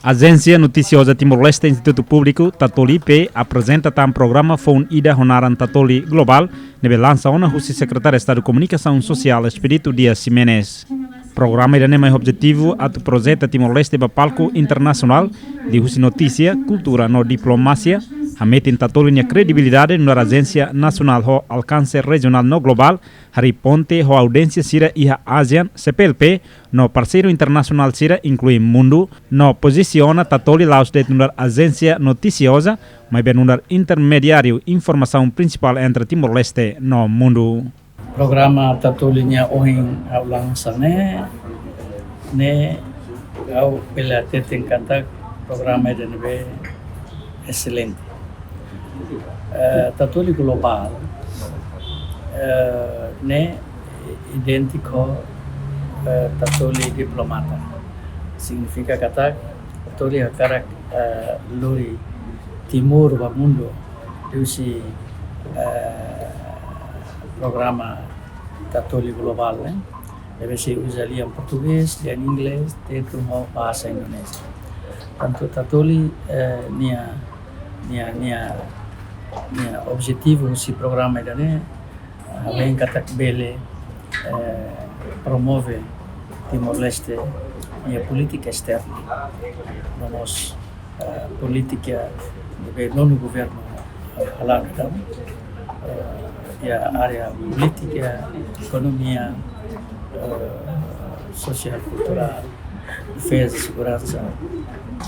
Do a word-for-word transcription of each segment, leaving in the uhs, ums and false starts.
Ajénsia Notisioza Timor-Leste Institutu Públiku, Tatoli I P, aprezenta tan programa foun ida ho naran Tatoli Globál, ne'ebé lansa ona husi Sekretáriu Estadu Komunikasaun Sosiál Expedito Dias Ximenes. Programa ida-ne'e mai ho objetivu atu projeta Timor-Leste ba palku internasionál, liuhusi notísia, kultura no diplomasia, hametin Tatoli nia kredibilidade nu'udar ajénsia nasionál ho alkanse rejionál no globál, harii ponte ho audiénsia sira iha ASEAN, C P L P, no parseiru internasionál sira inklui Mundu, no pozisiona Tatoli la'ós de'it nu'udar ajénsia notisioza, maibé nu'udar intermediáriu informasaun prinsipál entre Timor-Leste no Mundu. Programa Tatoli nia ohin ha'u lansa ne'e, ne'e ha'u bele hateten katak programa ida ne'ebé eselente. Eh, Tatoli Globál, eh, ne'e idéntiku, eh, Tatoli Diplomata. Signifika katak Tatoli hakarak, eh, lori Timor ba mundu, liuhusi, eh, programa Tatoli Globál, eh. Ne'ebé sei uza lian portugés, lian inglés, tetun ho bahasa Indonézia. Tantu Tatoli, eh, nia, nia, nia, nia objetivu husi programa ida-ne'e, eh, ha'u hein katak bele, eh, promove Timor-Leste nia polítika esterna. No mós, eh, polítika ne'ebé nonu governu, eh, hala'o daudaun, eh, iha área polítika, ekonomia, eh, sosiál, kulturál, defeza, seguransa,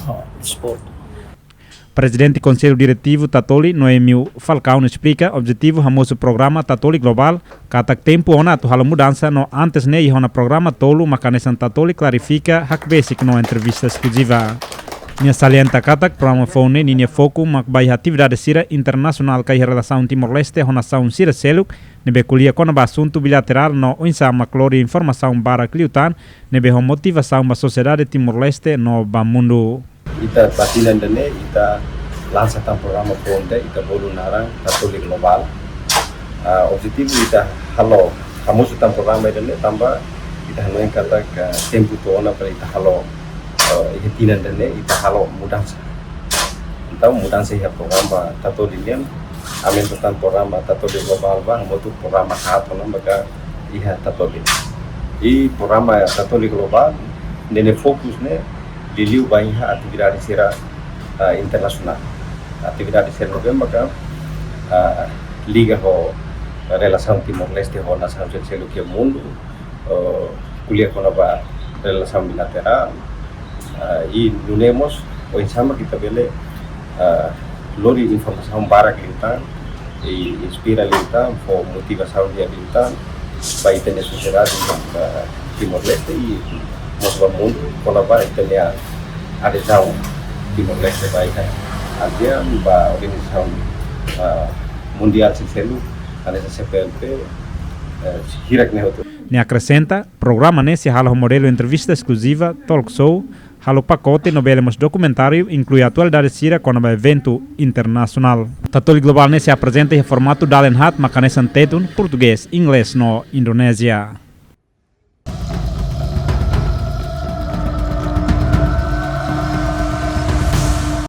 no desportu. Prezidente Konsellu Diretivu Tatoli, Noémio Falcão, esplika objetivu hamosu programa Tatoli Globál, katak tempu ona atu halo mudansa no antes ne'e iha ona programa tolu, mak hanesan Tatoli klarifika, hakbesik no entrevista eskluziva. Nia salienta katak programa foun ne'e ninia foku mak ba iha atividade sira internasionál ka iha relasaun Timor-Leste ho nasaun sira seluk, ne'ebé ko'alia kona-ba asuntu bilaterál no oinsá mak lori informasaun barak liután, ne'ebé ho motivasaun ba sosiedade Timor-Leste no ba mundu. Ita ba tinan ida-ne'e, ita lansa tan programa foun ida, ita bolu naran Tatoli Globál. Ah, objetivu ita halo, hamosu tan programa ida-ne'e, tanba ita hanoin katak tempu to'o ona para ita halo, eh, iha tinan ida-ne'e, ita halo mudansa. Entaun, mudansa iha programa Tatoli nian, aumenta tan programa Tatoli Globál ba hamutuk programa haat ona maka iha Tatoli. I programa Tatoli Globál, ninia fokus ne'e, liuliu ba iha atividade sira, ah, internasionál. Atividade sira ne'ebé maka, ah, liga ho relasaun Timor-Leste ho nasaun sira seluk iha mundu, eh, ko'alia kona-ba relasaun bilaterál, eh, i nune'e mós, oinsá mak ita bele, eh, lori informasaun barak liután, i inspira liután, fó motivasaun di'ak liután, ba ita-nia sosiedade, eh, Timor-Leste, i mós ba mundu, kona-ba ita-nia adezaun Timor-Leste ba iha ASEAN, ba organizasaun, eh, mundiál sira seluk, hanesan C P L P, eh, hirak-ne'e hotu. Nia akresenta, programa ne'e sei halo ho modelu entrevista eskluziva, talk show, halo pakote no bele mós dokumentáriu, inklui atualidade sira kona-ba eventu internasionál. Tatoli Globál ne'e sei aprezenta iha formatu dalen haat, mak hanesan tetun, portugés, inglés no Indonézia.